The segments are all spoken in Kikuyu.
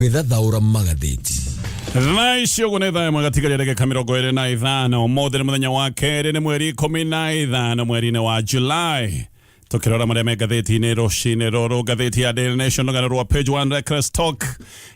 Gwĩthathaũra magathĩti. Thaa ici ũguo nĩ thaa ĩmwe gatigaria ndagĩka 25. Ũmũthĩ nĩ mũthenya wa kerĩ, nĩ mweri 15 mweri-inĩ wa July. Tũkĩrora marĩa me ngathĩti-inĩ rũcinĩ rũrũ, ngathĩti ya Daily Nation, rũgano rwa page 1, Reckless Talk.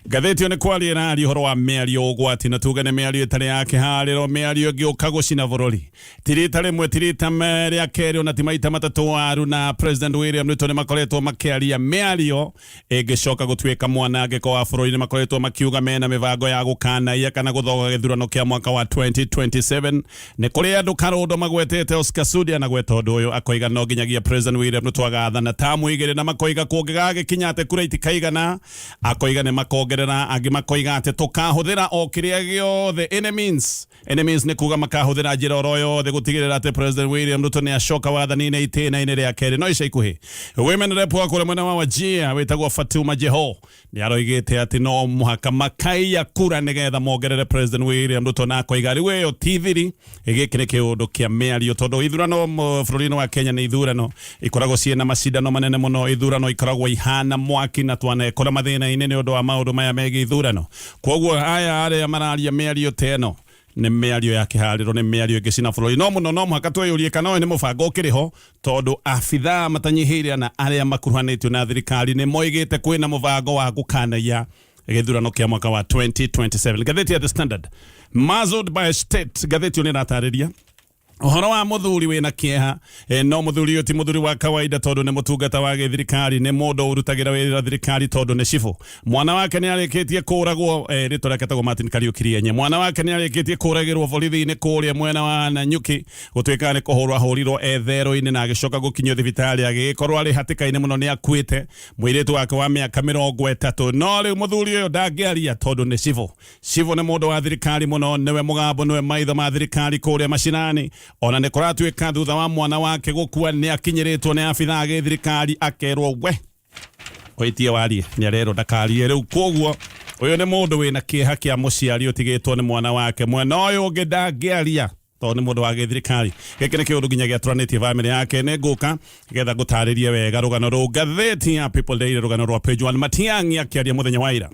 Ngathĩti ĩyo nĩ kwaria ĩraria ũhoro wa mĩario ũgwati, na tuge nĩ mĩario ĩtarĩ ya kĩharĩro, mĩario ĩngĩũka gũcina bũrũri. Ti rita rĩmwe, ti rita rĩa kerĩ, ona ti maita matatũ, Waru na President William Ruto nĩ makoretwo makĩaria mĩario ĩngĩcoka gũtuĩka mwanangĩko wa bũrũri. Nĩ makoretwo makiuga mena mĩbango ya gũkanaia kana gũthoga gĩthurano kĩa mwaka wa 2027. Nĩ kũrĩ andũ karũndo magwetete, Oscar Sudi anagweta ũndũ ũyũ, akoiga no nginyagia President William Ruto agathana tamu igĩrĩ, na makoiga kũngĩgagĩkinya atĩ kura itikaigana, akoiga nĩ makongerera. Angĩ makoiga atĩ tũkahũthĩra o kĩrĩa gĩothe, any means. Any means nĩ kuga makahũthĩra njĩra oro yothe gũtigĩrĩra atĩ President William Ruto nĩ acoka wathani-inĩ itĩna-inĩ rĩa kerĩ. No ica ikuhĩ women rep wa kũrĩa mwena wa Wajir wĩtagwo Fatuma Jeho nĩ aroigĩte atĩ no mũhaka makaiya kura nĩgetha mongerere President William Ruto, na akoiga rĩu ĩyo ti thiri, gĩkĩ nĩ kĩũndũ kĩa mĩario, tondũ ithurano bũrũri-inĩ wa Kenya nĩ ithurano ikoragwo ciĩna macindano manene mũno. Ithurano ikoragwo ihana mwaki, na twanekora mathĩna-inĩ nĩ ũndũ wa maũndũ maya megiĩ ithurano. Koguo aya arĩa mararia mĩario ta ĩno nĩ mĩario ya kĩharĩro, nĩ mĩario ĩngĩcina bũrũri. No mũno no mũhaka twĩyũrie kana ũyũ nĩ mũbango ũkĩrĩ ho, tondũ abithaa matanyihĩire ana arĩa makuruhanĩtio na thirikari nĩ moigĩte kwĩna mũbango wa gũkanaia gĩthurano kĩa mwaka wa 2027. Ngathĩti ya The Standard, Muzzled by State, ngathĩti ĩyo nĩ ĩratarĩria ũhoro wa mũthuri wĩna kĩeha. No mũthuri ũyũ ti mũthuri wa kawaida, tondũ nĩ mũtungata wa gĩthirikari, nĩ mũndũ ũrutagĩra wĩra thirikari, tondũ nĩ cibũ. Mwana wake nĩ arĩkĩtie kũragwo, rĩtwa rĩake etagwo Martin Kariũki Rienye. Mwana wake nĩ arĩkĩtie kũragĩrwo borithi-inĩ kũrĩa mwena wa Nanyuki, gũtuĩka nĩ kũhũrwo ahũrirwo e therũ-inĩ, na agĩcoka gũkinyio thibitarĩ agĩgĩkorwo arĩ hatĩka-inĩ mũno, nĩ akuĩte, mũirĩtu wake wa mĩaka 30. No rĩu mũthuri ũyũ ndangĩaria tondũ nĩ cibũ. Cibũ nĩ mũndũ wa thirikari mũno, nĩwe mũgambo, nĩwe maitho ma thirikari kũrĩa macinani. Ona nĩ kũratuĩka thutha wa mwana wake gũkua nĩ akinyĩrĩtwo nĩ abithaa a gĩthirikari, akerwo we ũitie warie, nĩ arerwo ndakarie rĩu. Koguo ũyũ nĩ mũndũ wĩna kĩeha kĩa mũciari ũtigĩtwo nĩ mwana wake. Mwena ũyũ ũngĩ ndangĩaria tondũ nĩ mũndũ wa gĩthirikari. Gĩkĩ nĩ kĩũndũ nginya gĩatũranĩtie bamĩrĩ yake. Nĩ ngũka getha ngũtarĩrie wega rũgano rũu. Ngathĩti ya People Daily, rũgano rwa page 1, Matiang'i akĩaria mũthenya wa ira.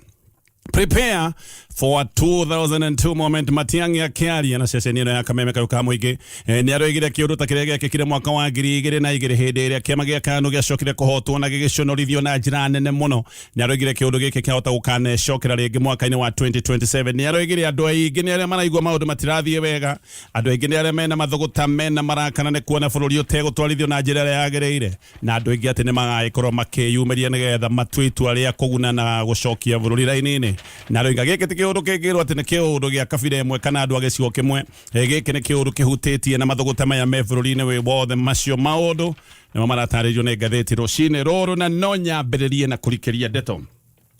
Prepare for a 2002 moment. Matiang'i akĩaria na ceceni ĩno ya Kameme kayũ ka mũingĩ, nĩ aroigire kĩũndũ ta kĩrĩa gĩekĩkire mwaka wa 2002, hĩndĩ ĩrĩa kĩama gĩa KANU gĩacokire kũhotwo na gĩgĩconorithio na njĩra nene mũno. Nĩ aroigire kĩũndũ gĩkĩ kĩahota gũkanecokera rĩngĩ mwaka-inĩ wa 2027. Nĩ aroigire andũ aingĩ nĩ arĩa maraigua maũndũ matirathiĩ wega, andũ aingĩ nĩ arĩa mena mathũgũta, mena marakara nĩ kuona bũrũri ũtegũtwarithio na njĩra ĩrĩa yagĩrĩire, na andũ aingĩ atĩ nĩ magagĩkorwo makĩyumĩria nĩgetha matue itua rĩa kũguna na gũcokia bũrũri raini-inĩ. Na aroiga gĩkĩ ti kĩũndũ kĩngĩrwo atĩ nĩ kĩũndũ gĩa kabira ĩmwe kana andũ a gĩcigo kĩmwe, gĩkĩ nĩ kĩũndũ kĩhutĩtie na mathũgũta maya me bũrũri-inĩ wĩ wothe. Macio maũndũ nĩmo maratarĩrio nĩ ngathĩti rũcinĩ rũrũ, na no nyambĩrĩrie na kũrikĩria ndeto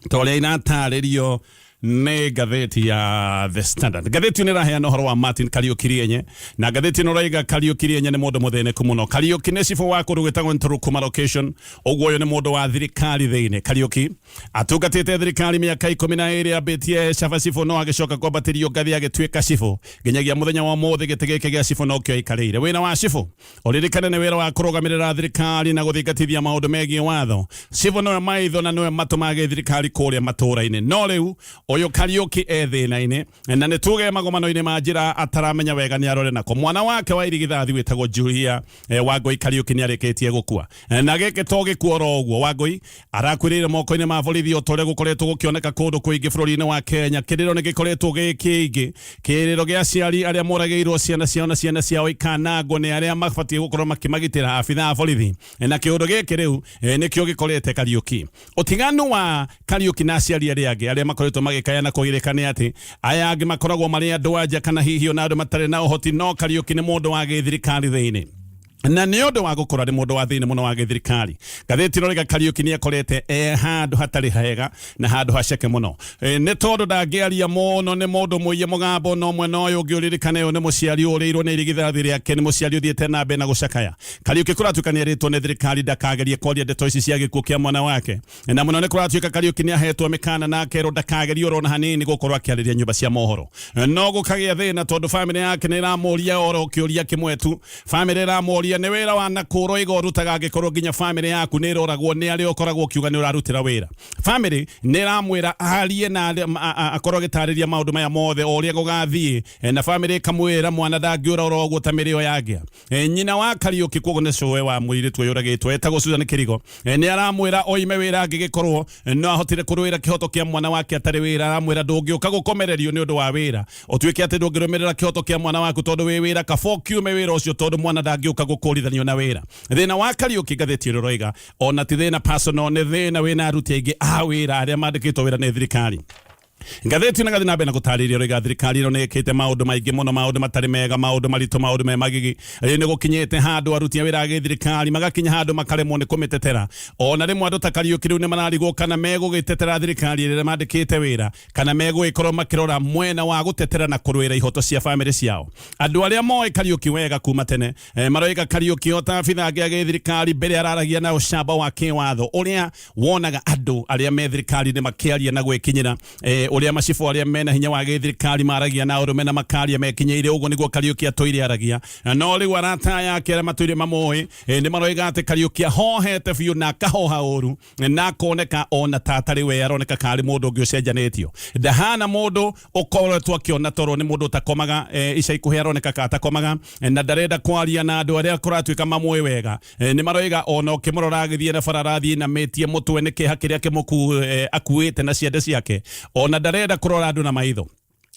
ta ũrĩa inatarĩrio nĩ ngathĩti ya The Standard. Ngathĩti ĩno ĩraheana ũhoro wa Martin Kariũki Rienye, na ngathĩti ĩno ĩraiga Kariũki Rienye nĩ mũndũ mũthĩnĩku mũno. Kariũki nĩ cibũ wa kũndũ gwĩtagwo Nturukuma location, ũguo ũyũ nĩ mũndũ wa thirikari thĩinĩ. Kariũki atungatĩte thirikari mĩaka 12, ambĩtie caba cibũ, no agĩcoka kwambatĩrio ngathĩ agĩtuĩka cibũ. Nginyagia mũthenya wa ũmũthĩ gĩtĩ gĩkĩ gĩa cibũ nokĩo aikarĩire. Wĩra wa cibũ, ũririkane, nĩ wĩra wa kũrũgamĩrĩra thirikari na gũthingatithia maũndũ megiĩ watho. Cibũ nĩwe maitho na nĩwe matũ ma gĩthirikari kũrĩa matũũra-inĩ. No rĩu ũyũ Kariũki e thĩna-inĩ, na nĩ tuge magomano-inĩ ma njĩra ataramenya wega nĩ arore nako. Mwana wake wa irigithathi wĩtagwo Julia Wangũi Kariũki nĩ arĩkĩtie gũkua, na gĩkĩ to gĩkuo oro ũguo. Wangũi arakuĩrĩire moko-inĩ ma borithi, o ta ũrĩa gũkoretwo gũkĩoneka kũndũ kũingĩ bũrũri-inĩ wa Kenya. Kĩrĩro nĩ gĩkoretwo gĩ kĩingĩ, kĩrĩro gĩa aciari arĩa moragĩirwo ciana ciao na ciana ciao ikanangwo nĩ arĩa mabatiĩ gũkorwo makĩmagitĩra, abithaa a borithi. Na kĩũndũ gĩkĩ rĩu nĩkĩo gĩkorete Kariũki. Ũtiganu wa Kariũki na aciari arĩa angĩ arĩa makoretwo magĩkaya na kũgirĩka nĩ atĩ aya angĩ makoragwo marĩ andũ a nja kana hihi ona andũ matarĩ na ũhoti, no Kariũki nĩ mũndũ wa gĩthirikari thĩinĩ, na nĩ ũndũ wa gũkorwo arĩ mũndũ wa thĩinĩ mũno wa gĩthirikari, ngathĩti ĩno rĩga Kariũki nĩ akorete e handũ hatarĩ hega na handũ haceke mũno, nĩ tondũ ndangĩaria mũno, nĩ mũndũ mũiye mũgambo. No mwena ũyũ ũngĩ, ũririkane ũyũ nĩ mũciari ũrĩirwo nĩ irigithathi rĩake, nĩ mũciari ũthiĩte na mbere na gũcakaya. Kariũki kũratuĩka nĩ erĩtwo nĩ thirikari ndakagerie kwaria ndeto ici cia gĩkuũ kĩa mwana wake, na mũno nĩ kũratuĩka Kariũki nĩ ahetwo mĩkana na akerwo ndakagerie oro na hanini gũkorwo akĩarĩria nyũmba cia mohoro. No gũkagĩa thĩna tondũ bamĩrĩ yake nĩ ĩramũria oro kĩũria kĩmwe tu. Bamĩrĩ ĩramũria aramũria nĩ wĩra wa nakũrwo iga ũrutaga angĩkorwo nginya famĩlĩ yaku nĩ ĩroragwo nĩ arĩa ũkoragwo ũkiuga nĩ ũrarutĩra wĩra. Famĩlĩ nĩ ĩramwĩra arie na akorwo agĩtarĩria maũndũ maya mothe o ũrĩa gũgathiĩ, na famĩlĩ ĩkamwĩra mwana ndangĩũra oro ũguo ta mĩrĩo yangĩa. Nyina wa Kariũki kwoguo nĩ cũwe wa mũirĩtu ũyũ ũragĩtwo etagwo Susan Kĩrigo, nĩ aramwĩra oime wĩra angĩgĩkorwo no ahotire kũrũĩra kĩhoto kĩa mwana wake atarĩ wĩra. Aramwĩra ndũngĩũka gũkomererio nĩ ũndũ wa wĩra ũtuĩke atĩ ndũngĩrũmĩrĩra kĩhoto kĩa mwana waku tondũ wĩ wĩra, kaba ũkiume wĩra ũcio tondũ mwana ndangĩũka gũkũrithanio na wĩra. Thĩna wa Kariũki ngathĩti ĩno ĩroiga ona ti thĩna personal, nĩ thĩna wĩna aruti aingĩ a wĩra arĩa mandĩkĩtwo wĩra nĩ thirikari. Ngathĩti ĩno ĩgathiĩ na mbere na gũtarĩria ĩroiga thirikari ĩno nĩ ĩkĩte maũndũ maingĩ mũno, maũndũ matarĩ mega, maũndũ maritũ, maũndũ me magigi. Rĩu nĩ gũkinyĩte handũ aruti a wĩra a gĩthirikari magakinya handũ makaremwo nĩ kũmĩtetera. Ona rĩmwe andũ ta Kariũki rĩu nĩ mararigwo kana megũgĩtetera thirikari ĩrĩa ĩmandĩkĩte wĩra kana megũgĩkorwo makĩrora mwena wa gũtetera na kũrũĩra ihoto cia bamĩrĩ ciao. Andũ arĩa moĩ Kariũki wega kuma tene maroiga Kariũki o ta abithaa angĩ a gĩthirikari mbere araragia na ũcamba wa kĩwatho ũrĩa wonaga andũ arĩa me thirikari-inĩ makĩaria na gwĩkinyĩra, ũrĩa macibũ arĩa mena hinya wa gĩthirikari maragia na ũrũme na makaria mekinyĩire. Ũguo nĩguo Kariũki atũire aragia. No rĩu arata yake arĩa matũire mamũĩ nĩ maroiga atĩ Kariũki ahohete biũ na akahoha ũru na akoneka ona ta atarĩ we, aroneka karĩ mũndũ ũngĩ ũcenjanĩtio. Ndahana mũndũ ũkoretwo akĩona toro, nĩ mũndũ ũtakomaga, ica ikuhĩ aroneka ka atakomaga na ndarenda kwaria na andũ arĩa kũratuĩka mamũĩ wega. Nĩ maroiga ona ũkĩmũrora agĩthiĩ na bara arathiĩ inamĩtie mũtwe nĩ kĩeha kĩrĩa kĩmũku akuĩte na ciande ciake, ona ndarenda kũrora andũ na maitho.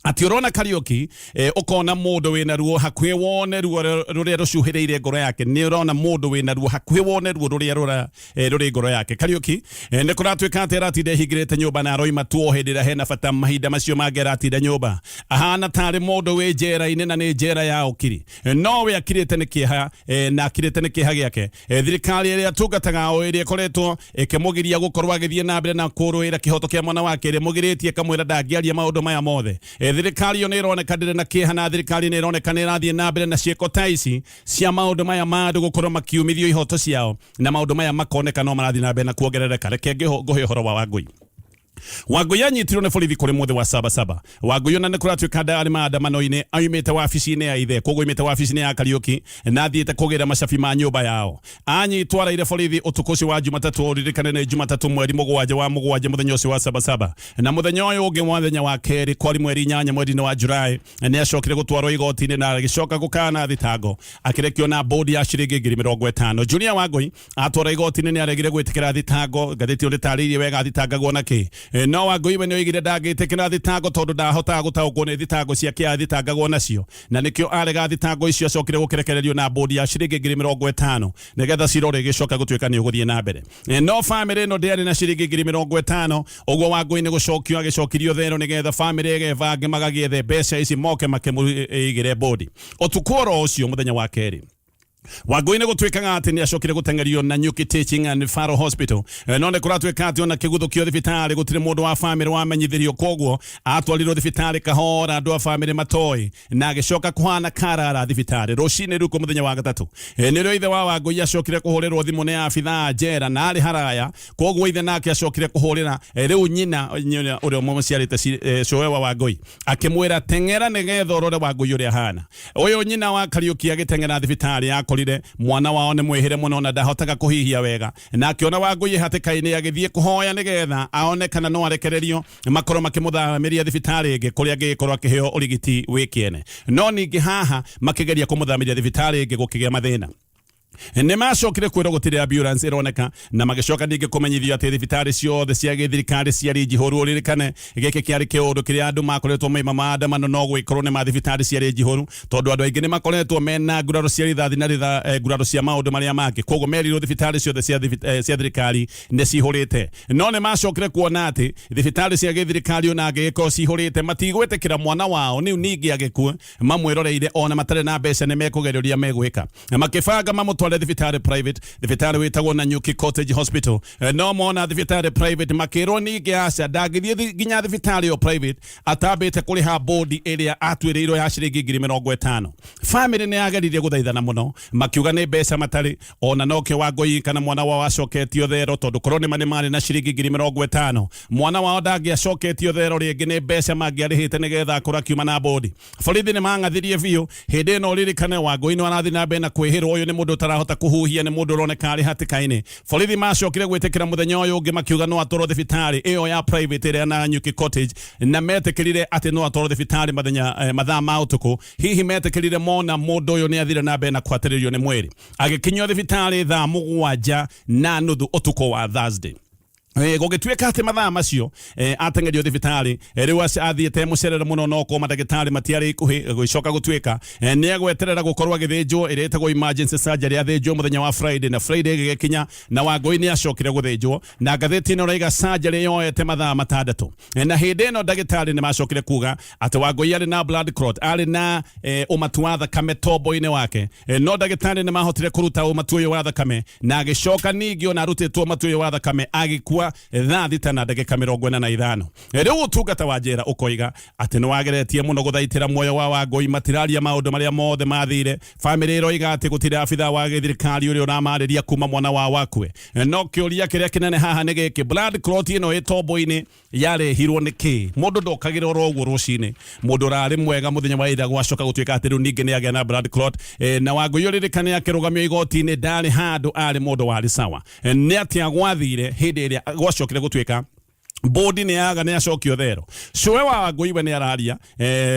Atĩ ũrona Kariũki, ũkona mũndũ wĩna ruo hakuhĩ wone ruo rũrĩa rũcuhĩrĩire ngoro yake. Nĩ ũrona mũndũ wĩna ruo hakuhĩ wone ruo rũrĩa rũrĩ ngoro yake. Kariũki, nĩ kũratuĩka atĩ aratinda ehingĩrĩte nyũmba na aroima tu o hĩndĩ ĩrĩa hena bata. Mahinda macio mangĩ aratinda nyũmba ahana tarĩ mũndũ wĩ njera-inĩ, na nĩ njera ya ũkiri. No we akirĩte nĩ kĩeha, na akirĩte nĩ kĩeha gĩake. Thirikari ĩrĩa atungataga o ĩrĩa ĩkoretwo ĩkĩmũgiria gũkorwo agĩthiĩ na mbere na kũrũĩra kĩhoto kĩa mwana wake, ĩrĩa ĩmũgirĩtie ĩkamwĩra ndangĩaria maũndũ maya mothe. Thirikari ĩyo nĩ ĩroneka ndĩrĩ na kĩeha, na thirikari nĩ ĩroneka nĩ ĩrathiĩ na mbere na ciĩko ta ici cia maũndũ maya ma andũ gũkorwo makiumithio ihoto ciao, na maũndũ maya makoneka no marathiĩ na mbere na kuongerereka. Reke ngũhe ũhoro wa Wangũi. Wangũi anyitirwo nĩ borithi kũrĩ mũthĩ wa Sabasaba. Wangũi ona nĩ kũratuĩka ndarĩ maandamano-inĩ, aumĩte wabici-inĩ ya ithe, koguo aumĩte wabici-inĩ ya Kariũki na athiĩte kũgĩra macabi ma nyũmba yao. Anyitwo araire borithi ũtukũ ũcio wa Jumatatũ, ũririkane nĩ Jumatatũ mweri 7 wa 7 mũthenya ũcio wa Sabasaba. Na mũthenya ũyũ ũngĩ mũthenya wa kerĩ kwari mweri 8 mweri-inĩ wa Julai nĩ acokire gũtwarwo igoti-inĩ na agĩcoka gũkana thitango akĩrekio na bodi ya ciringi 50,000. Junior Wangũi atwara igoti-inĩ nĩ aregire gwĩtĩkĩra thitango. Ngathĩti ĩyo ndĩtarĩirie wega athitangagwo na kĩ, no Wangũi we nĩ oigire ndangĩtĩkĩra thitango tondũ ndahotaga gũtaũkwo nĩ thitango ciake athitangagwo nacio, na nĩkĩo arega thitango icio. Acokire gũkĩrekererio na bodi ya ciringi 50,000 nĩgetha cira ũrĩgĩcoka gũtuĩka nĩ ũgũthiĩ na mbere. No bamĩrĩ ĩno ndĩarĩ na ciringi 50,000, ũguo Wangũi nĩ gũcokio agĩcokirio thero nĩgetha bamĩrĩ ĩgebange magagĩethe mbeca ici moke makĩmũigĩre bodi. Ũtukũ oro ũcio mũthenya wa kerĩ Wangũi nĩ gũtuĩkaga atĩ nĩ acokire gũteng'erio na Nyuki Teaching and Referral Hospital, no nĩ kũratuĩka atĩ ona kĩguthũkio thibitarĩ gũtirĩ mũndũ wa bamĩrĩ wamenyithirio, koguo atwarirwo thibitarĩ kahora andũ a bamĩrĩ matoĩ, na agĩcoka kũhana karara thibitarĩ rũcinĩ rukũ mũthenya wa gatatũ. Nĩrĩo ithe wa Wangũi acokire kũhũrĩrwo thimũ nĩ abithaa a njera na arĩ haraya, koguo ithe nake acokire kũhũrĩra rĩu nyina ũrĩa ũmũciarĩte cũwe wa Wangũi akĩmwĩra teng'era nĩgetha ũrore Wangũi ũrĩa ahana. Ũyũ nyina wa Kariũki agĩteng'era thibitarĩ akorire mwana wao nĩ mwĩhĩre mũno na ndahotaga kũhihia wega, na akĩona Wangũi hatĩka-inĩ agĩthiĩ kũhoya nĩgetha aone kana no arekererio makorwo makĩmũthamĩria thibitarĩ ĩngĩ kũrĩa angĩgĩkorwo akĩheo ũrigiti wĩ kĩene. No ningĩ haha makĩgeria kũmũthamĩria thibitarĩ ĩngĩ gũkĩgĩa mathĩna. Nĩ macokire kwĩrwo gũtirĩ ambulance ĩroneka, na magĩcoka ningĩ kũmenyithio atĩ thibitarĩ ciothe cia gĩthirikari ciarĩ njihũru. Ũririkane gĩkĩ kĩarĩ kĩũndũ kĩrĩa andũ makoretwo maima maandamano, no gũgĩkorwo nĩ ma thibitarĩ ciarĩ njihũru tondũ andũ aingĩ nĩ makoretwo mena nguraro cia rithathi na nguraro cia maũndũ marĩa mangĩ, koguo merirwo thibitarĩ ciothe cia thirikari nĩ cihũrĩte. No nĩ macokire kuona atĩ thibitarĩ cia gĩthirikari ona angĩgĩkorwo cihũrĩte matigwĩtĩkĩra mwana wao nĩu ningĩ agĩkue mamwĩroreire, ona matarĩ na mbeca nĩ mekũgeria ũrĩa megwĩka. Makĩbanga mamũtware mamũtware thibitarĩ private, thibitarĩ wĩtagwo Nanyuki Cottage Hospital. No mona thibitarĩ private makĩrwo ningĩ aca ndangĩthiĩ nginya thibitarĩ ĩyo private atambĩte kũrĩha bodi ĩrĩa atuĩrĩirwo ya ciringi 50,000. Famĩlĩ nĩ yageririe gũthaithana mũno makiuga nĩ mbeca matarĩ ona nokĩo Wangũi kana mwana wao acoketio thero tondũ korwo nĩ marĩ na ciringi 50,000 mwana wao ndangĩacoketio thero rĩngĩ nĩ mbeca mangĩarĩhĩte nĩgetha akorwo akiuma na bodi. Borithi nĩ mang'athirie biũ hĩndĩ ĩno ũririkane Wangũi nĩ arathiĩ na mbere na kwĩhĩrwo ũyũ nĩ mũndũ ũtarahota kũhuhia nĩ mũndũ ũroneka arĩ hatĩka-inĩ. Borithi macokire gwĩtĩkĩra mũthenya ũyũ ũngĩ makiuga no atwarwo thibitarĩ ĩyo ya private ĩrĩa Nanyuki Cottage na metĩkĩrire atĩ no atwarwo thibitarĩ mathenya mathaa ma ũtukũ. Hihi metĩkĩrire mona mũndũ ũyũ nĩ athire na mbere na kũhatĩrĩrio nĩ mwĩrĩ. Agĩkinyio thibitarĩ thaa 7:30 ũtukũ wa Thursday. Gũgĩtuĩka atĩ mathaa macio ateng'erio thibitarĩ rĩu athiĩte mũcerere mũno no korwo mandagĩtarĩ matiarĩ ikuhĩ. Gũgĩcoka gũtuĩka nĩ egweterera gũkorwo agĩthĩnjwo ĩrĩa ĩtagwo emergency surgery athĩnjwo mũthenya wa Friday, na Friday ĩgĩgĩkinya na Wangũi nĩ acokire gũthĩnjwo na ngathĩti ĩno ĩraiga surgery yoete mathaa 6. Na hĩndĩ ĩno ndagĩtarĩ nĩ macokire kuga atĩ Wangũi arĩ na blood clot, arĩ na ũmatu wa thakame tombo-inĩ wake. No ndagĩtarĩ nĩ mahotire kũruta ũmatu ũyũ wa thakame na agĩcoka ningĩ ona arutĩtwo ũmatu ũyũ wa thakame agĩkua thaa 6:45. Rĩu ũtungata wa njera ũkoiga atĩ nĩ wageretie mũno gũthaitĩra muoyo wa Wangũi, matiraria maũndũ marĩa mothe mathire. Famĩlĩ ĩroiga atĩ gũtirĩ abithaa wa gĩthirikari ũrĩa ũramarĩria kuma mwana wao akue. No kĩũria kĩrĩa kĩnene haha nĩ gĩkĩ, blood clot ĩno ĩ tombo-inĩ yarehirwo nĩ kĩ? Mũndũ ndokagĩra oro ũguo rũcinĩ, mũndũ ũrarĩ mwega mũthenya wa ira gwacoka gũtuĩka atĩ rĩu ningĩ nĩ agĩa na blood clot. Na Wangũi ũririkane akĩrũgamio igoti-inĩ ndarĩ handũ arĩ mũndũ warĩ sawa. Nĩ atĩa gwathire hĩndĩ ĩrĩa gwacokire gũtuĩka bodi nĩ yaga nĩ acokio thero? Cũwe wa Wangũi we nĩ araria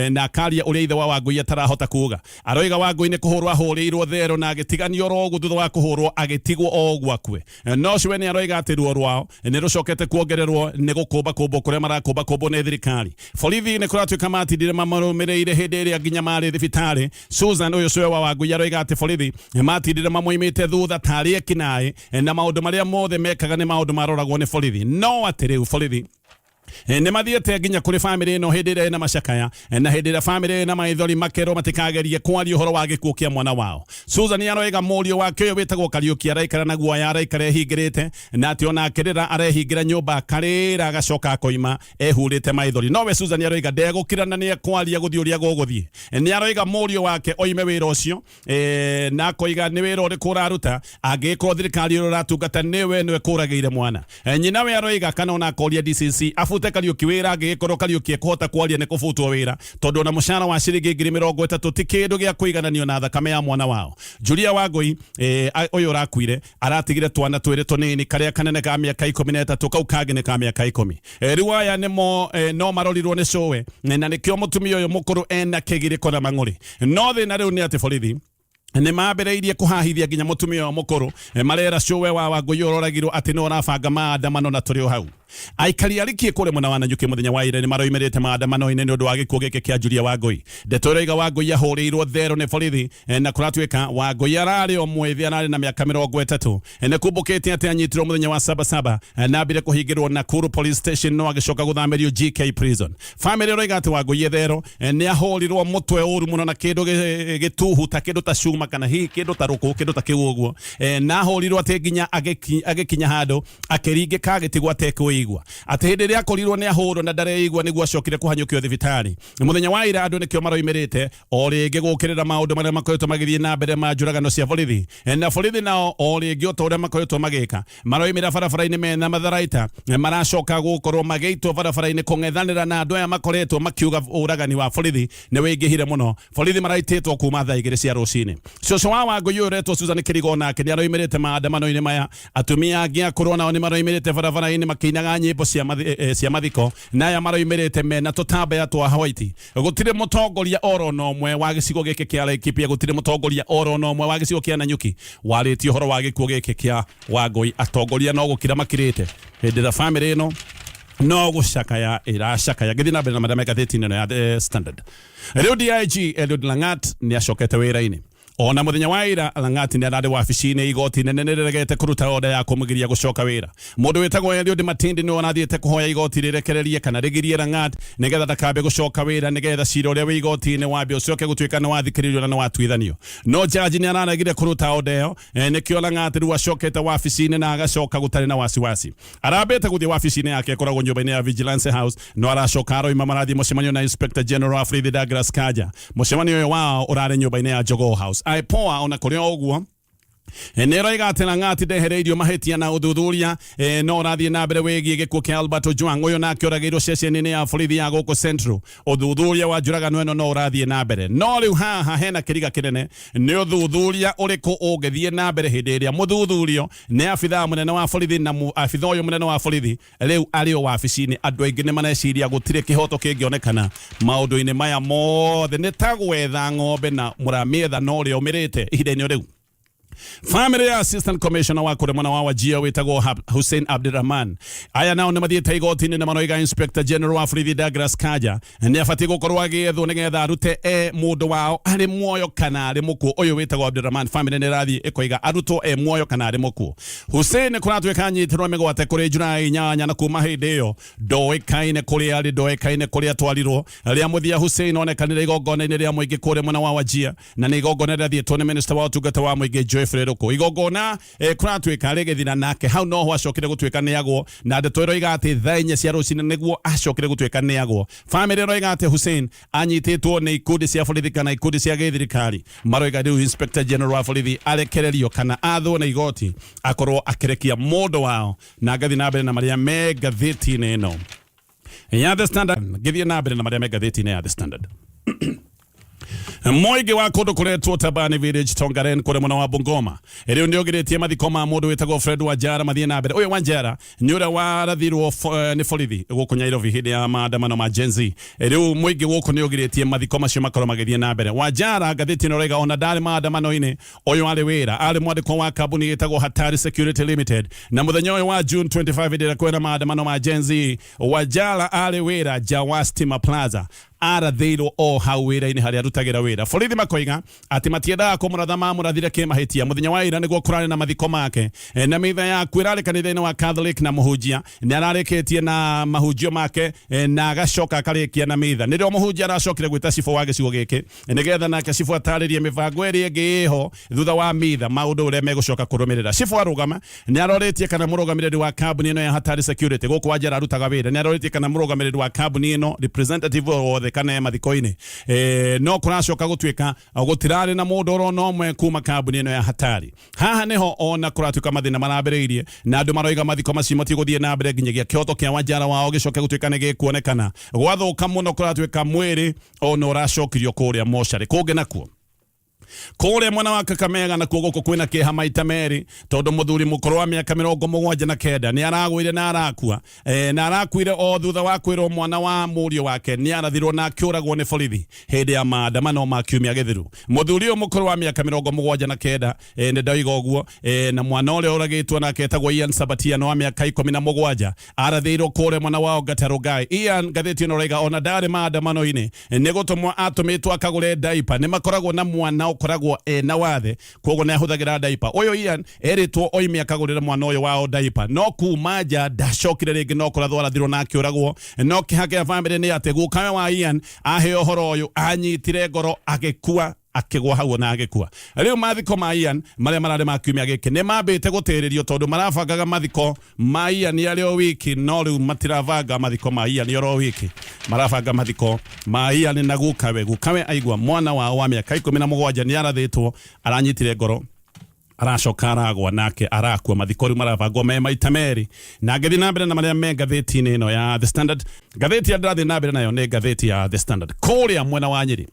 na akaria ũrĩa ithe wa Wangũi atarahota kuga. Aroiga Wangũi nĩ kũhũrwo ahũrĩirwo thero na agĩtiganio oro ũguo, thutha wa kũhũrwo agĩtigwo o ũguo akue. No cũwe nĩ aroiga atĩ ruo rwao nĩ rũcokete kuongererwo nĩ gũkũmba kũmbwo kũrĩa marakũmba kũmbwo nĩ thirikari. Borithi nĩ kũratuĩka matindire mamarũmĩrĩire hĩndĩ ĩrĩa nginya marĩ thibitarĩ. Susan ũyũ cũwe wa Wangũi aroiga atĩ borithi matindire mamũimĩte thutha tarĩ ekinaĩ na maũndũ marĩa mothe mekaga nĩ maũndũ maroragwo nĩ borithi, no atĩ rĩu borithi nĩ mathiĩte nginya kũrĩ famĩlĩ ĩno hĩndĩ ĩrĩa ĩna macakaya na hĩndĩ ĩrĩa famĩlĩ ĩna maithori makerwo matikagerie kwaria ũhoro wa gĩkuũ kĩa mwana wao. Susan aroiga mũriũ wake ũyũ wĩtagwo Kariũki araikara na guoya, araikara ehingĩrĩte na atĩ ona akĩrĩra arehingĩra nyũmba akarĩra agacoka akoima ehurĩte maithori. Nowe Susan aroiga ndegũkira na nĩ ekwaria gũthiĩ ũrĩa gũgũthiĩ. Nĩ aroiga mũriũ wake oime wĩra ũcio na akoiga nĩ wĩra ũrĩkũ ũraruta angĩgĩkorwo thirikari ĩrĩa ũratungata nĩwe nĩwe kũragĩire mwana. Nyina we aroiga kana ona akoria DCC abute Kariũki wĩra angĩgĩkorwo Kariũki ekũhota kwaria nĩ kũbutwo wĩra tondũ ona mũcara wa ciringi 30,000 ti kĩndũ gĩa kũigananio na thakame ya mwana wao. Julia Wangũi ũyũ ũrakuire aratigire twana twĩrĩ tũnini, karĩa kanene ka mĩaka 13, kau kangĩ nĩ ka mĩaka 10. Rĩu aya nĩmo no marorirwo nĩ cũwe na nĩkĩo mũtumia ũyũ mũkũrũ ena kĩgirĩko na mang'ũrĩ. No thĩna rĩu nĩ atĩ borithi nĩ mambĩrĩirie kũhahithia nginya mũtumia ũyũ mũkũrũ. Marera cũwe wa Wangũi ũroragirwo atĩ nĩ ũrabanga maandamano na tũrĩ o hau. Aikari a Rikie kũrĩa mwena wa Nanyuki mũthenya wa ira nĩ maroimĩrĩte maandamano-inĩ nĩ ũndũ wa gĩkuũ gĩkĩ kĩa Julia Wangũi. Ndeto ĩroiga Wangũi ahũrĩirwo thero nĩ borithi na kũratuĩka Wangũi ararĩ o mwĩthĩ, ararĩ na mĩaka 30. Nĩ kumbũkĩte atĩ anyitirwo mũthenya wa Sabasaba na ambire kũhingĩrwo Nakuru Police Station no agĩcoka gũthamĩrio GK Prison. Famĩlĩ ĩroiga atĩ Wangũi ethero nĩ ahũrirwo mũtwe ũru mũno na kĩndũ gĩtuhu ta kĩndũ ta cuma kana hihi kĩndũ ta rũkũ, kĩndũ ta kĩu ũguo, na ahũrirwo atĩ nginya agĩkinya handũ akĩringĩka agĩtigwo atekwĩigua, atĩ hĩndĩ ĩrĩa akorirwo nĩ ahũrwo na ndareigua nĩguo acokire kũhanyũkio thibitarĩ mũthenya wa ira. Andũ nĩkĩo maroimĩrĩte o rĩngĩ gũkĩrĩra maũndũ marĩa makoretwo magĩthiĩ na mbere ma njũragano cia borithi. Na borithi nao o rĩngĩ o ta ũrĩa makoretwo magĩka maroimĩra barabara-inĩ mena matharaita, maracoka gũkorwo magĩitwo barabara-inĩ kũng'ethanĩra na andũ aya makoretwo makiuga ũragani wa borithi nĩ wĩingĩhire mũno. Borithi maraitĩtwo kuma thaa 2 cia rũcinĩ. Cũcũ wa Wangũi ũyũ ũretwo Susan Kĩrigo nake nĩ aroimĩrĩte maandamano-inĩ maya. Atumia angĩ akũrũ nao nĩ maroimĩrĩte barabara-inĩ makĩinaga nyĩmbo cia mathiko, na aya maroimĩrĩte mena tũtambaya twa white. Gũtirĩ mũtongoria oro na ũmwe wa gĩcigo gĩkĩ kĩa Laikipia, gũtirĩ mũtongoria oro na ũmwe wa gĩcigo kĩa Nanyuki warĩtie ũhoro wa gĩkuũ gĩkĩ kĩa Wangũi. Atongoria no gũkira makirĩte hĩndĩ ĩrĩa famĩlĩ ĩno no gũcakaya ĩracakaya. Ngĩthiĩ na mbere na marĩa me ngathĩti-inĩ ĩno ya The Standard, rĩu DIG Eliud Langat nĩ acokete wĩra-inĩ. Ona muthenya wa ira Lang'at nĩ ararĩ wabici-inĩ. Igoti nene nĩ rĩregete kũruta oda ya kũmũgiria gũcoka wĩra. Mũndũ wĩtagwo Eliud Matindi nĩwe ũrathiĩte kũhoya igoti rĩrekererie kana rĩgirie Lang'at nĩgetha ndakambe gũcoka wĩra, nĩgetha cira ũrĩa wĩ igoti-inĩ wambe ũcoke gũtuĩka nĩ wathikĩrĩrio na nĩ watuithanio. No jaji nĩ araregire kũruta oda ĩyo. Nĩkĩo Lang'at rĩu acokete wabici-inĩ na agacoka gũtarĩ na wasiwasi. Arambĩte gũthiĩ wabici-inĩ yake ĩkoragwo nyũmba-inĩ ya Vigilance House, no aracoka aroima marathiĩ mũcemanio na Inspector General wa borithi Douglas Kanja. Mũcemanio ũyũ wao ũrarĩ nyũmba-inĩ ya Jogoo House. IPOA ona kũrĩ o ũguo nĩ ĩroiga atĩ Lang'at ndehereirio mahĩtia na ũthuthuria no ũrathiĩ na mbere wĩgiĩ gĩkuũ kĩa Albert Ojwang. Ũyũ nake oragĩirwo ceceni-inĩ ya borithi ya gũkũ Central. Ũthuthuria wa njũragano ĩno no ũrathiĩ na mbere, no rĩu haha hena kĩriga kĩnene: nĩ ũthuthuria ũrĩkũ ũngĩthiĩ na mbere hĩndĩ ĩrĩa mũthuthurio nĩ abithaa mũnene wa borithi, na abithaa ũyũ mũnene wa borithi rĩu arĩ o wabici-inĩ? Andũ aingĩ nĩ mareciria gũtirĩ kĩhoto kĩngĩonekana maũndũ-inĩ maya mothe. Nĩ ta gwetha ng'ombe na mũramĩetha na ũrĩa ũmĩrĩte. Ihinda-inĩ rĩu, family ya Assistant Commissioner wa kũrĩa mwena wa Wajir wĩtagwo Hussein Abdirahman, aya nao nĩ mathiĩte igoti-inĩ na maroiga Inspector General wa borithi Douglas Kanja nĩ abatiĩ gũkorwo agĩethwo nĩgetha arute mũndũ wao arĩ muoyo kana arĩ mũkuũ. Ũyũ wĩtagwo Abdirahman, family nĩ ĩrathiĩ ĩkoiga arutwo e muoyo kana arĩ mũkuũ. Hussein kũratuĩka anyitĩrwo mĩgwate kũrĩ Julai 8, na kuma hĩndĩ ĩyo ndoĩkaine kũrĩa arĩ, ndoĩkaine kũrĩa atwarirwo. Rĩa mũthia Hussein onekanire igongona-inĩ rĩa mũingĩ kũrĩa mwena wa Wajir, na nĩ igongona rĩrathiĩtwo nĩ minister wa ũtungata wa mũingĩ Geoffrey Ruku. Igongona kũratuĩka rĩgĩthira nake hau noho acokire gũtuĩka nĩ agwo, na ndeto ĩroiga atĩ thaa 4 cia rũcinĩ nĩguo acokire gũtuĩka nĩ agwo. Family ĩroiga atĩ Hussein anyitĩtwo nĩ ikundi cia borithi kana ikundi cia gĩthirikari. Maroiga rĩu Inspector General wa borithi arekererio kana athwo na igoti akorwo akĩrekia mũndũ wao. Na ngathi na mbere na marĩa me ngathĩti-inĩ ĩno ya The Standard. Ngĩthiĩ na mbere na marĩa me ngathĩti-inĩ ya The Standard, mũingĩ wa kũndũ kũretwo Tabani Village, Tongaren, kũrĩa mwena wa Bungoma, rĩu nĩ ũgirĩtie mathiko ma mũndũ wĩtagwo Fred Wanjara mathiĩ na mbere. Ũyũ Wanjara nĩ ũrĩa warathirwo nĩ borithi gũkũ Nairobi hĩndĩ ya maandamano ma Gen Z. Rĩu mũingĩ gũkũ nĩ ũgirĩtie mathiko macio makorwo magĩthiĩ na mbere. Wanjara, ngathĩti ĩno ĩroiga, ona ndarĩ maandamano-inĩ. Ũyũ arĩ wĩra, arĩ mwandĩkwo wa kambuni ĩtagwo Hatari Security Limited, na mũthenya ũyũ wa June 25, hĩndĩ ĩrĩa kwĩna maandamano ma Gen Z, Wanjara arĩ wĩra nja wa Stima Plaza. Arathĩirwo o hau wĩra-inĩ harĩa arutagĩra wĩra. Borithi makoiga atĩ matiendaga kũmũratha, mamũrathire kĩmahĩtia. Mũthenya wa ira nĩguo kũrarĩ na mathiko make, na mitha yaku ĩrarĩ kanitha-inĩ wa Catholic, na mũhunjia nĩ ararĩkĩtie na mahunjio make na agacoka akarĩkia na mitha. Nĩrĩo mũhunjia aracokire gwĩta cibũ wa gĩcigo gĩkĩ nĩgetha nake cibũ atarĩrie mĩbango ĩrĩa ĩngĩ ĩho thutha wa mitha, maũndũ ũrĩa megũcoka kũrũmĩrĩra. Cibũ arũgama nĩ arorĩtie kana mũrũgamĩrĩri wa kambuni ĩno ya Hatari Security gũkũ Wanjara arutaga wĩra, nĩ arorĩtie kana mũrũgamĩrĩri wa kambuni ĩno, representative o wothe, kana e mathiko-inĩ. No kũracoka gũtuĩka gũtirarĩ na mũndũ orona ũmwe kuma kambuni ĩno ya Hatari. Haha nĩho ona kũratuĩka mathĩna marambĩrĩirie, na andũ maroiga mathiko macio matigũthiĩ na mbere nginyagia kĩhoto kĩa Wanjara wao gĩcoke gũtuĩka nĩ gĩkuonekana. Gwathũka mũno, kũratuĩka mwĩrĩ ona ũracokirio kũrĩa mocarĩ. Kũngĩ nakuo kũrĩa mwena wa Kakamega nakuo gũkũ kwĩna kĩeha maita merĩ, tondũ mũthuri mũkũrũ wa mĩaka 79 nĩ aragũire na arakua, na arakuire o thutha wa kwĩrwo mwana wa mũriũ wake nĩ arathirwo na akĩũragwo nĩ borithi hĩndĩ ya maandamano ma kiumia gĩthiru. Mũthuri ũyũ mũkũrũ wa mĩaka 79, nĩ ndoiga ũguo, na mwana ũrĩa ũragĩtwo nake etagwo Ian Sabatiano wa mĩaka 17, arathĩirwo kũrĩa mwena wa Ongata Rongai. Ian, ngathĩti ĩno ĩroiga, ona ndarĩ maandamano-inĩ, nĩ gũtũmwo atũmĩtwo akagũre diaper. Nĩ makoragwo na mwana ũkoragwo ena wathe, koguo nĩ ahũthagĩra diaper. Ũyũ Ian erĩtwo oime akagũrĩre mwana ũyũ wao diaper, no kuma nja ndacokire rĩngĩ, no kũrathwo arathirwo na akĩũragwo. No kĩeha kĩa family nĩ atĩ gukawe wa Ian aheo ũhoro ũyũ anyitire ngoro, agĩkua, akĩgwa hau na agĩkua. Rĩu mathiko ma Ian marĩa mararĩ ma kiumia gĩkĩ nĩ mambĩte gũtĩrĩrio, tondũ marabangaga mathiko ma Ian arĩ o wiki, no rĩu matirabanga mathiko ma Ian oro wiki, marabanga mathiko ma Ian na gukawe. Gukawe aigua mwana wao wa mĩaka 17 nĩ arathĩtwo, aranyitire ngoro, aracoka aragwa nake arakua. Mathiko rĩu marabangwo me maita merĩ. Na ngĩthiĩ na mbere na marĩa me ngathĩti-inĩ ĩno ya The Standard, ngathĩti ya ndĩrathiĩ na mbere nayo nĩ ngathĩti ya The Standard. Kũrĩa mwena wa Nyĩrĩ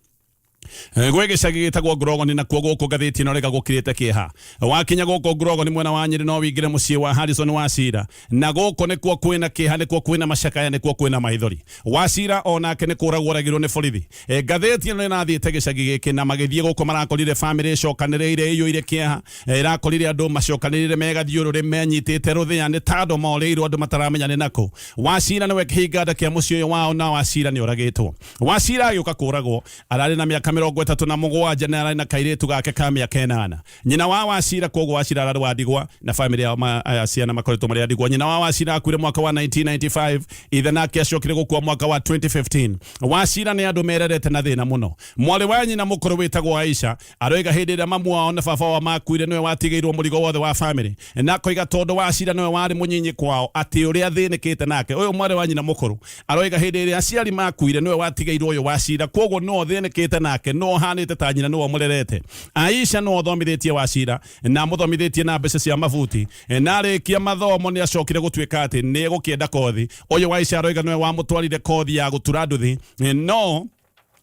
gwĩ gĩcagi gĩtagwo Ngurogoni, nakuo gũkũ ngathĩti ĩno rĩga gũkirĩte kĩeha. Wakinya gũkũ Ngurogoni mwena wa Nyĩrĩ, no wingĩre mũciĩ wa Harrison Wachira, na gũkũ nĩkuo kwĩna kĩeha, nĩkuo kwĩna macakaya, nĩkuo kwĩna maithori. Wachira onake nĩ kũragwo oragirwo nĩ borithi. Ngathĩti ĩno ĩrathiĩte gĩcagi gĩkĩ, na magĩthiĩ gũkũ marakorire bamĩrĩ ĩcokanĩrĩire ĩiyũire kĩeha. Ĩrakorire andũ macokanĩrĩire megathiũrũrĩ menyitĩte rũthĩa, nĩ ta andũ morĩirwo, andũ mataramenya nĩ nakũ. Wachira nĩwe kĩhinganda kĩa mũciĩ ũyũ wao, na Wachira nĩ oragĩtwo. Wachira agĩũka kũragwo ararĩ na mĩaka 37 na ararĩ na kairĩtu gake ka mĩaka 8. Nyina wa Wachira, koguo Wachira ararĩ wa ndigwa na famĩlĩ yao aya ciana makoretwo marĩ a ndigwa. Nyina wa Wachira akuire mwaka wa 1995, ithe nake acokire gũkua mwaka wa 2015. Wachira nĩ andũ mererete na thĩna mũno. Mwarĩ wa nyina mũkũrũ wĩtagwo Aisha aroiga hĩndĩ ĩrĩa mamu wao na baba wao makuire nĩwe watigĩirwo mũrigo wothe wa famĩlĩ, na akoiga tondũ Wachira nĩwe warĩ mũnyinyi kwao atĩ ũrĩa athĩnĩkĩte nake. Ũyũ mwarĩ wa nyina mũkũrũ aroiga hĩndĩ ĩrĩa aciari makuire nĩwe watigĩirwo ũyũ Wachira, koguo nĩwe ũthĩnĩkĩte nake, nĩwe ũhanĩte ta nyina, nĩwe ũmũrerete. Aisha nĩwe ũthomithĩtie Wachira na amũthomithĩtie na mbeca cia mabuti, na arĩkia mathomo nĩ acokire gũtuĩka atĩ nĩ egũkĩenda kothi. Ũyũ Aisha aroiga nĩwe wamũtwarire kothi ya gũtura nduthi, no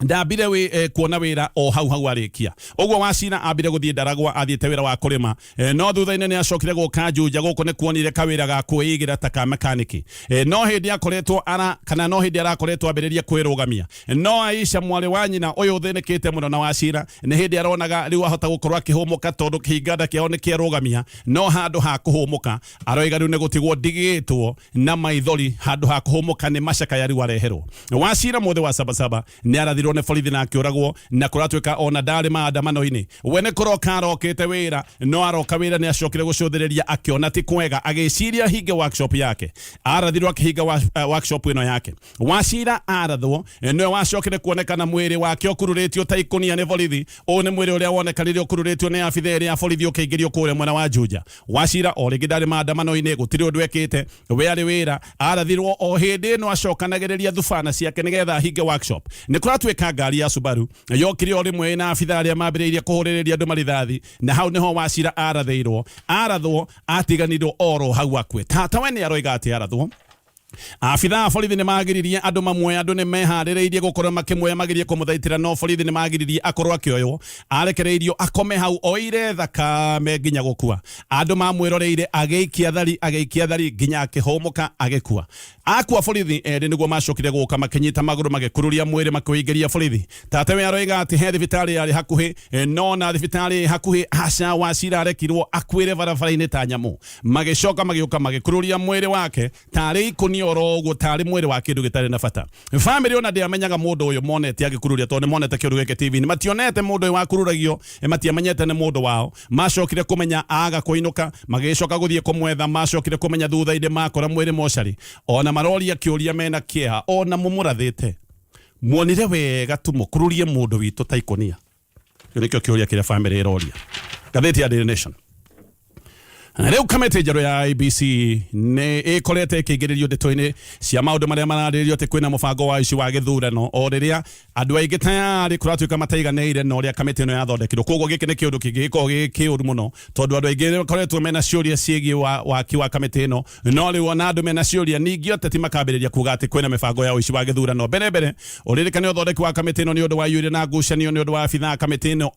ndambire kuona wĩra o hau hau arĩkia ũguo. Wachira ambire gũthiĩ Ndaragwa, athiĩte wĩra wa kũrĩma, no thutha-inĩ nĩ acokire gũka Juja. Gũkũ nĩ kuonire kawĩra ga kwĩigĩra ta ka mekaniki, no hĩndĩ akoretwo ara kana no hĩndĩ arakoretwo ambĩrĩria kwĩrũgamia. No Aisha, mwarĩ wa nyina ũyũ ũthĩnĩkĩte mũno na Wachira, nĩ hĩndĩ aronaga rĩu ahota gũkorwo akĩhũmũka tondũ kĩhinganda kĩao nĩ kĩarũgamia. No handũ ha kũhũmũka, aroiga rĩu nĩ gũtigwo ndigĩtwo na maithori. Handũ ha kũhũmũka, nĩ macakaya rĩu areherwo. Wachira mũthĩ wa Sabasaba nĩ arathirwo nĩ borithi na akĩũragwo, na kũratuĩka ona ndarĩ maandamano-inĩ. We nĩ kũroka arokĩte wĩra, no aroka wĩra nĩ acokire gũcũthĩrĩria, akĩona ti kwega, agĩciria hinge workshop yake. Arathirwo akĩhinga workshop ĩno yake. Wachira arathwo nĩwe wacokire kuonekana mwĩrĩ wake ũkururĩtio ta ikũnia nĩ borithi. Ũyũ nĩ mwĩrĩ ũrĩa wonekanire ũkururĩtio nĩ abitha ĩrĩa ya borithi ũkĩingĩrio kũrĩa mwena wa Juja. Wachira o rĩngĩ ndarĩ maandamano-inĩ, gũtirĩ ũndũ ekĩte, we arĩ wĩra. Arathirwo o hĩndĩ ĩno acokanagĩrĩria thubana ciake nĩgetha ahinge workshop. Nĩ kũratuĩka ngari ya Subaru yokire o rĩmwe ĩna abitha arĩa mambĩrĩirie kũhũrĩrĩria andũ marithathi, na hau nĩho Wachira arathĩirwo. Arathwo atiganirwo oro hau akue. Tata we nĩ aroiga atĩ arathwo, abitha a borithi nĩ magiririe andũ mamuoya. Andũ nĩ meharĩrĩirie gũkorwo makĩmuoya, magirie kũmũthaitĩra, no borithi nĩ magiririe akorwo akĩoywo. Arekereirio akome hau oire thakame nginya gũkua. Andũ mamwĩroreire agĩikia thari, agĩikia thari nginya akĩhũmũka, agĩkua. Akua, borithi erĩ nĩguo macokire gũka, makĩnyita magũrũ, magĩkururia mwĩrĩ, makĩũingĩria borithi. Tata we aroiga atĩ he thibitarĩ yarĩ hakuhĩ, no na thibitarĩ ĩ hakuhĩ, aca, Wachira arekirwo akuĩre barabara-inĩ ta nyamũ. Magĩcoka magĩũka magĩkururia mwĩrĩ wake tarĩ ikũnia oro ũguo, tarĩ mwĩrĩ wa kĩndũ gĩtarĩ na bata. Famĩlĩ ona ndĩamenyaga mũndũ ũyũ monete agĩkururia, tondũ nĩ monete kĩũndũ gĩkĩ TV-inĩ, mationete mũndũ ũyũ wakururagio, matiamenyete nĩ mũndũ wao. Macokire kũmenya aga kũinũka, magĩcoka gũthiĩ kũmwetha. Macokire kũmenya thutha-inĩ makora mwĩrĩ mocarĩ. Ona maroria kĩũria mena kĩeha, ona mũmũrathĩte, muonire wega tu mũkururie mũndũ witũ ta ikũnia? Kĩu nĩkĩo kĩũria kĩrĩa famĩlĩ ĩroria. Ngathĩti ya Daily Nation. Rĩu kamĩtĩ njerũ ya IEBC nĩ ĩkorete ĩkĩingĩrĩrio ndeto-inĩ cia maũndũ marĩa mararĩrĩrio atĩ kwĩna mũbango wa ici wa gĩthurano, o rĩrĩa andũ aingĩ tayarĩ kũratuĩka mataiganĩire na ũrĩa kamĩtĩ ĩno yathondekirwo. Koguo gĩkĩ nĩ kĩũndũ kĩngĩgĩkorwo gĩ kĩũru mũno, tondũ andũ aingĩ makoretwo mena ciũria ciĩgiĩ waki wa kamĩtĩ ĩno. No rĩu ona andũ mena ciũria, ningĩ ateti makambĩrĩria kuga atĩ kwĩna mĩbango ya ũici wa gĩthurano. Mbere mbere, ũririkane ũthondeki wa kamĩtĩ ĩno nĩ ũndũ waiyũire na ngucanio nĩ ũndũ wa abithaa a kamĩtĩ ĩno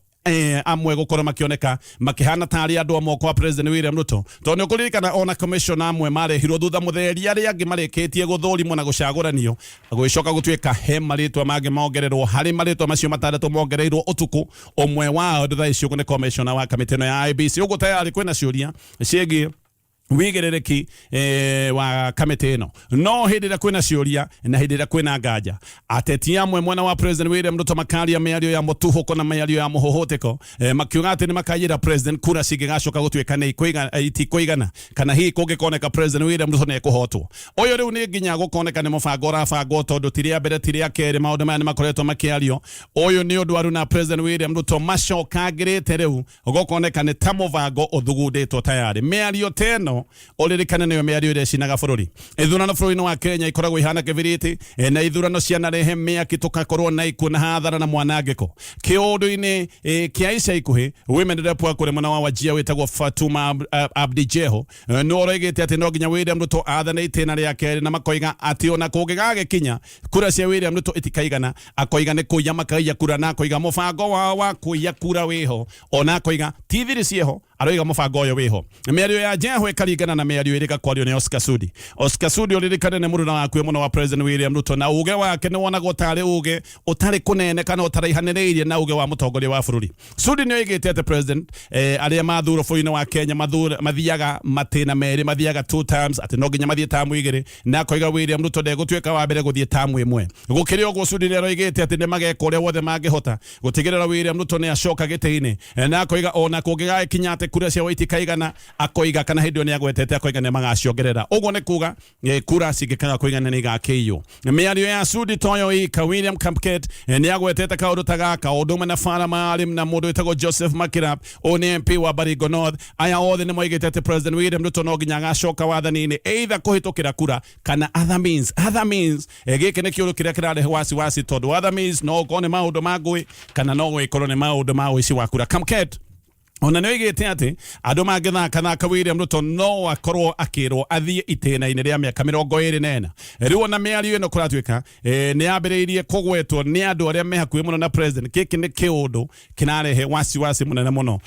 amwe gũkorwo makĩoneka makĩhana tarĩ andũ a moko wa President William Ruto, tondũ nĩ ũkũririkana ona commissioner amwe marehirwo thutha mũtheri arĩa angĩ marĩkĩtie gũthũrimwo na gũcagũranio, gũgĩcoka gũtuĩka he marĩtwa mangĩ mongererwo harĩ marĩtwa macio matandatũ mongereirwo ũtukũ. Ũmwe wao thaa ici ũguo nĩ commissioner wa kamĩtĩ ĩno ya IEBC. Ũguo tayarĩ kwĩna ciũria ciĩgiĩ wigĩrĩrĩki wa kamĩtĩ ĩno. No hĩndĩ ĩrĩa kwĩna ciũria na hĩndĩ ĩrĩa kwĩna nganja, ateti amwe mwena wa President William Ruto makaria mĩario ya mũtuhũko na mĩario ya mũhũhũtĩko, makiuga atĩ nĩ makaiyĩra president kura cingĩgacoka gũtuĩka nĩ itikũigana, kana hihi kũngĩkoneka President William Ruto nĩ ekũhotwo. Ũyũ rĩu nĩ nginya gũkoneka nĩ mũbango ũrabangwo, tondũ ti rĩa mbere, ti rĩa kerĩ maũndũ maya nĩ makoretwo makĩario. Ũyũ nĩ ũndũ aru na President William Ruto macokangĩrĩte rĩu gũkoneka nĩ ta mũbango ũthugundĩtwo tayarĩ. Mĩario ta ĩno, ũririkane, nĩyo mĩario ĩrĩa ĩcinaga bũrũri. Ithurano bũrũri-inĩ wa Kenya ikoragwo ihana kĩbiriti, na ithurano cianarehe mĩaki, tũkakorwo na ikuũ na hathara na mwanangĩko. Kĩũndũ-inĩ kĩa ica ikuhĩ, women rep wa kũrĩa mwena wa Wajir wĩtagwo Fatuma Abdi Jeho nĩ ũroigĩte atĩ no nginya William Ruto athane itĩna rĩa kerĩ, na makoiga atĩ ona kũngĩgagĩkinya kura cia William Ruto itikaigana, akoiga nĩ kũiya makaiya kura, na akoiga mũbango wao wa kũiya kura wĩho. Ona akoiga ti thiri ciĩho. Aroiga mũbango ũyũ wĩho. Mĩario ya Jehu ĩkaringana na mĩario ĩrĩga kwario nĩ Oscar Sudi. Oscar Sudi ũririkane nĩ mũruna wakuĩ mũno wa President William Ruto, na uge wake nĩ wonagwo tarĩ uge ũtarĩ kũnene kana ũtaraihanĩrĩirie na uge wa mũtongoria wa bũrũri. Sudi nĩ oigĩte atĩ president arĩa mathurwo bũrũri-inĩ wa Kenya mathiaga matĩna merĩ, mathiaga two terms, atĩ no nginya mathiĩ tamu igĩrĩ, na akoiga William Ruto ndegũtuĩka wa mbere gũthiĩ tamu ĩmwe. Gũkĩrĩ ũguo, Sudi nĩ aroigĩte atĩ nĩ mageka ũrĩa wothe mangĩhota gũtigĩrĩra William Ruto nĩ acoka gĩtĩ-inĩ, na akoiga ona kũngĩgagĩkinya atĩ kura ciao itikaigana, akoiga kana hĩndĩ ĩyo nĩ agwetete, akoiga nĩ magaciongerera. Ũguo nĩ kuga kura cingĩkaga kũigana nĩ igakĩiywo. Mĩario ya Sudi toyo ika, William Kamket nĩ agwetete kaũndũ ta gaka, o ũndũ ũmwe na Farah Maalim na mũndũ wĩtagwo Joseph Makirap, ũyũ nĩ MP wa Baringo North. Aya othe nĩ moigĩte atĩ President William Ruto no nginya agacoka wathani-inĩ either kũhĩtũkĩra kura kana other means. Other means, gĩkĩ nĩ kĩũndũ kĩrĩa kĩrarehe wasiwasi, tondũ other means no ũkorwo nĩ maũndũ ma ngũĩ kana no gũgĩkorwo nĩ maũndũ ma ũici wa kura. Kamket ona nĩ oigĩte atĩ andũ mangĩthakathaka William Ruto no akorwo akĩrwo athiĩ itĩna-inĩ rĩa mĩaka 24. Rĩu ona mĩario ĩno kũratuĩka nĩ yambĩrĩirie kũgwetwo nĩ andũ arĩa me hakuhĩ mũno na president. Gĩkĩ nĩ kĩũndũ kĩrarehe wasiwasi mũnene mũno,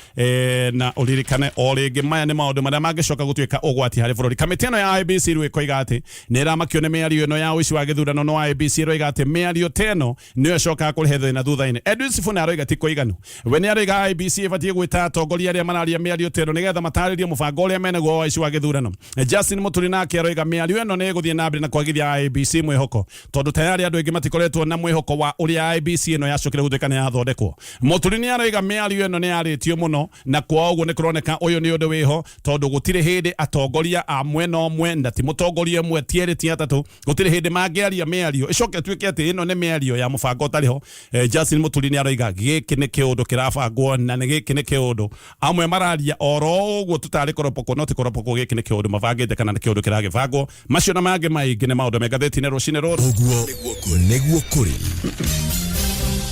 na ũririkane o rĩngĩ maya nĩ maũndũ marĩa mangĩcoka gũtuĩka ũgwati harĩ bũrũri. Kamĩtĩ ĩno ya IEBC rĩu ĩkoiga atĩ nĩ ĩramakio nĩ mĩario ĩno ya ũici wa gĩthurano, no IEBC ĩroiga atĩ mĩario ta ĩno nĩyo ĩcokaga kũrehe thĩna thutha-inĩ. Edwin Sifuna aroiga ti kũiganu. We nĩ aroiga IEBC ĩbatiĩ gwĩta atongoria arĩa mararia mĩario ta ĩno nĩgetha matarĩrie mũbango ũrĩa menaguo wa ũici wa gĩthurano. Justin Muturi nake aroiga mĩario ĩno nĩ ĩgũthiĩ na mbere na kwagithia IEBC mwĩhoko, tondũ tayari andũ aingĩ matikoretwo na mwĩhoko wa ũrĩa IEBC ĩno yacokire gũtuĩka nĩ yathondekwo. Muturi nĩ aroiga mĩario ĩno nĩ yarĩtio mũno, na kwa ũguo nĩ kũroneka ũyũ nĩ ũndũ wĩho, tondũ gũtirĩ hĩndĩ atongoria a mwena ũmwe, na ti mũtongoria ũmwe, ti erĩ, ti atatũ, gũtirĩ hĩndĩ mangĩaria mĩario ĩcoke ĩtuĩke atĩ ĩno nĩ mĩario ya mũbango ũtarĩ ho. Justin Muturi nĩ aroiga gĩkĩ nĩ kĩũndũ kĩrabangwo, na nĩ gĩkĩ nĩ kĩũndũ amwe mararia oro ũguo tũtarĩ koropoko, no ti koropoko, gĩkĩ nĩ kĩũndũ mabangĩte kana nĩ kĩũndũ kĩragĩbangwo. Macio na mangĩ maingĩ nĩ maũndũ me ngathĩti-inĩ rũcinĩ rũrũ. Ũguo nĩguo kũrĩ.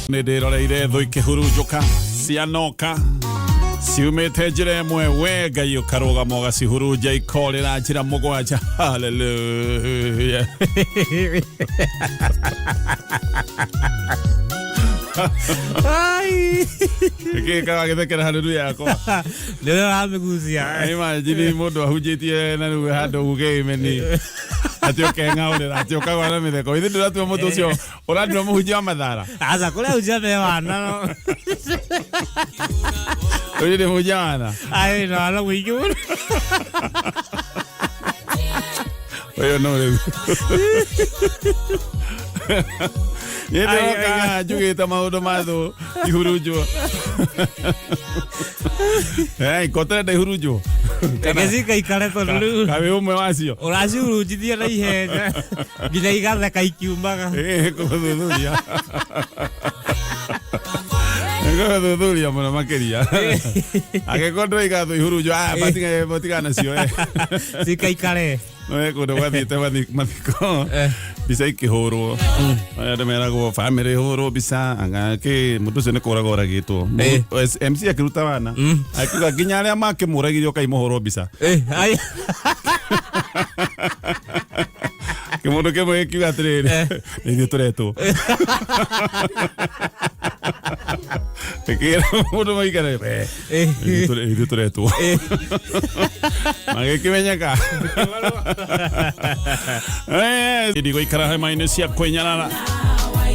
Nĩ ndĩroreire thũ ikĩhurunjũka cianoka ciumĩte njĩra ĩmwe, we Ngai ũkarũgama ũgacihurunja ikorĩra njĩra mũgwanja. Haleluya. Ai. Gĩkĩ gagĩthekera haleluya yakwa. Nĩ ũrĩa ũramĩgucia. Imagine mũndũ ahunjĩtie na rĩu handũ uge imeni atĩ ũkeng'aũrĩra atĩ ũkagwa na mĩtheko. Ithuĩ ndũratua mũndũ ũcio, ũratua mũhunjia wa mathara. Aca kũrĩa hunjia me wana no. Ũyũ nĩ mũhunjia wa wana. Ai no wana mũingĩ mũno. Ũyũ no rĩu. Nĩ Ai, ai, ndĩroka njugĩte maũndũ ma thũ ihurunjwo. Kotere ihurunjwo. Reke cikaikare tondũ rĩu Kaĩ ũmwe wacio. ũracihurunjithia na ihenya nginya igatheka ikiumaga. Kũthuthuria. Gũthuthuria mũno makĩria. Angĩkorwo ndũraiga thũ ihurunjwo, ah, matigana nacio. Cikaikare. No he kũndũ gwathiĩte mathiko, mbica ikĩhũrwo. Arĩa andũ meragwo bamĩrĩ ĩhũrwo mbica, anga kĩ mũndũ ũcio nĩ kũraga oragĩtwo. MC akĩruta wana. Akiuga nginya arĩa makĩmũragire ũkai mũhũrwo mbica. Ai. Kĩmũndũ kĩmwe gĩkiuga atĩrĩrĩ, nĩ ithuĩ tũretwo. Gĩkĩra mũndũ maikare, nĩ ithuĩ tũretwo. Magĩkĩmenyeka. Ndigũikara hema-inĩ cia kwĩnyarara,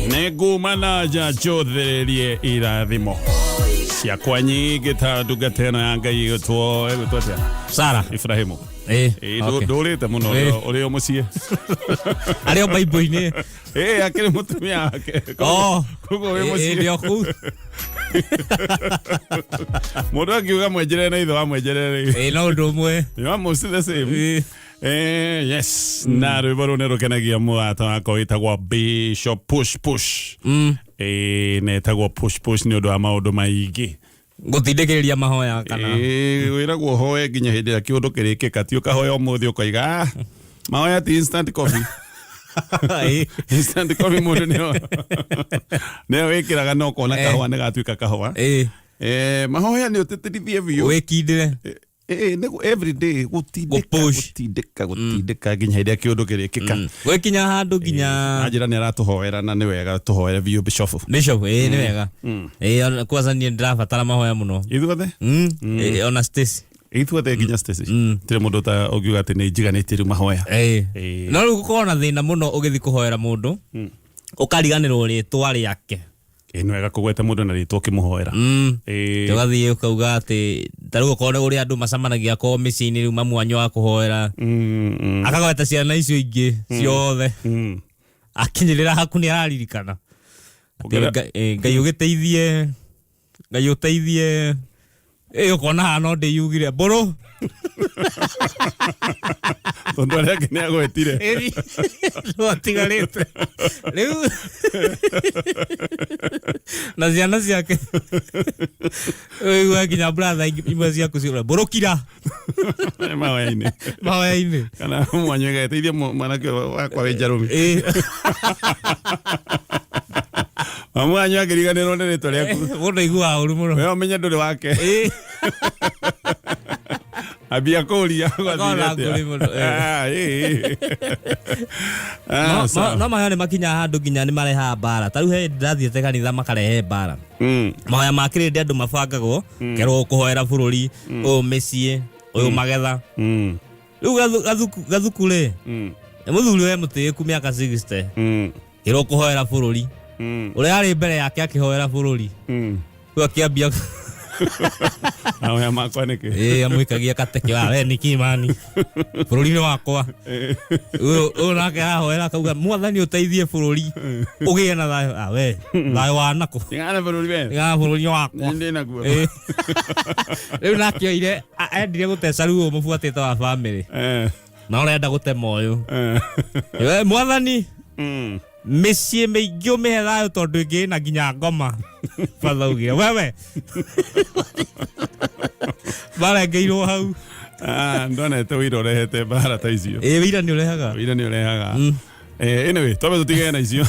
nĩ nguma na nja njũthĩrĩrie irathimo ciakwa nyingĩ ta ndungata ĩno ya Ngai ĩgwĩtwo atĩa? Sara. Ibrahimu. Okay. Ndũrĩte mũno ũrĩ o mũciĩ. Arĩ o Bible-inĩ. Akĩrĩ mũtumia wake. Oh. Koguo wĩ mũciĩ. Ndĩ o kũu. Mũndũ akiuga mwenjerere na ithe wa mwenjerere. No ũndũ ũmwe. You are mostly the same. Yes, na rwĩmbo rũu nĩ rũkenagia mũrata wakwa wĩtagwo Bishop Push Push. Na ĩtagwo Push Push nĩ ũndũ wa maũndũ maingĩ. Gũtindĩkĩrĩria mahoya kana. Wĩragwo ũhoe nginya hĩndĩ ĩrĩa kĩũndũ kĩrĩkĩka, ti ũkahoya ũmũthĩ ũkoiga, "Ah, mahoya ti instant coffee." Instant coffee mũndũ nĩyo wĩkĩraga na ũkona kahũa nĩ gatuĩka kahũa. Mahoya nĩ ũtĩtĩrithie biũ. Wĩkindĩre. Ĩĩ, nĩ every day gũtindĩka Gũpush. gũtindĩka gũtindĩka nginya hĩndĩ ĩrĩa kĩũndũ kĩrĩkĩka. Gwĩkinya handũ nginya Anjĩra nĩ aratũhoera na nĩ wega tũhoere biũ bishop. Bishop, ĩĩ nĩ wega. Ĩĩ ona kwanza niĩ ndĩrabatara mahoya mũno. Ithuothe. Ĩĩ, ona Stacy. Ithuothe nginya Stacy. Tirĩ mũndũ ta ũngiuga atĩ nĩ njiganĩtie rĩu mahoya. Ĩĩ. Ĩĩ. No rĩu gũkorwo na thĩna mũno ũgĩthiĩ kũhoera mũndũ ũkariganĩrwo rĩtwa rĩake. Ĩĩ nĩ wega kũgweta mũndũ na rĩtwa ũkĩmũhoera. Ĩĩ. Ũgathiĩ ũkauga atĩ ta rĩu okorwo nĩ ũrĩa andũ macemanagia ko mĩciĩ-inĩ rĩu mamu wanyu wa kũhoera akagweta ciana icio ingĩ ciothe akinyĩrĩra haku nĩ araririkana Atĩ Ngai ũgĩteithie, Ngai ũteithie, ĩ ũkona haha no ndĩyugire mbũrũ. Tondũ arĩa angĩ nĩ agwetire. Ĩri, no atigarĩte rĩu na ciana ciake, ũigua nginya brother imwe ciaku ciũra mbũrũkira. Mahoya-inĩ. Mahoya-inĩ. Kana mwanyu ĩgeteithie mwanake wakwa wĩ njarũmi. Mamu wanyu akĩriganĩrwo nĩ rĩtwa rĩaku. Mũndũ aiguaga ũru mũno. We ũmenye ndũrĩ wake. Ambia kũria gwathire Akorwo na atĩa. ngũrĩ mũno, ĩĩ. Ah, ĩĩ. Ah, sawa. No mahoya nĩ makinyaga handũ nginya nĩ marehaga mbara. Ta rĩu he hĩndĩ ndathiĩte kanitha makarehe mbara. Mahoya ma kĩrĩndĩ andũ mabangagwo kerwo kũhoera bũrũri ũyũ, mĩciĩ ũyũ, magetha. Rĩu gathuku rĩ, nĩ mũthuri we mũtĩĩku mĩaka 60, kĩrwo kũhoera bũrũri. Ũrĩa arĩ mbere yake akĩhoera bũrũri, rĩu akĩambia Mahoya makwa nĩkĩ? Ĩĩ, amwĩkagia kateke wa we nĩkĩ mani bũrũri-inĩ wakwa. Ũyũ nake arahoera akauga, Mwathani ũteithie bũrũri ũgĩe na thayũ. Ah, we thayũ wa nakũ? Tigana bũrũri we. Tigana bũrũri wakwa. Nĩ ndĩ naguo. Ĩĩ. Rĩu nake oire endire gũteca rĩu ũyũ mũbuatĩte wa bamĩrĩ na ũrenda gũtema ũyũ. We, Mwathani, mĩciĩ mĩingĩ ũmĩhe thayũ tondũ ĩngĩ ĩna nginya ngoma. Batha ugire wewe marengeirwo hau. Ah, ndonete wĩira ũrehete mbara ta icio. Ĩĩ, wĩira nĩ ũrehaga. Wĩira nĩ ũrehaga. Anyway, twambe tũtigane na icio.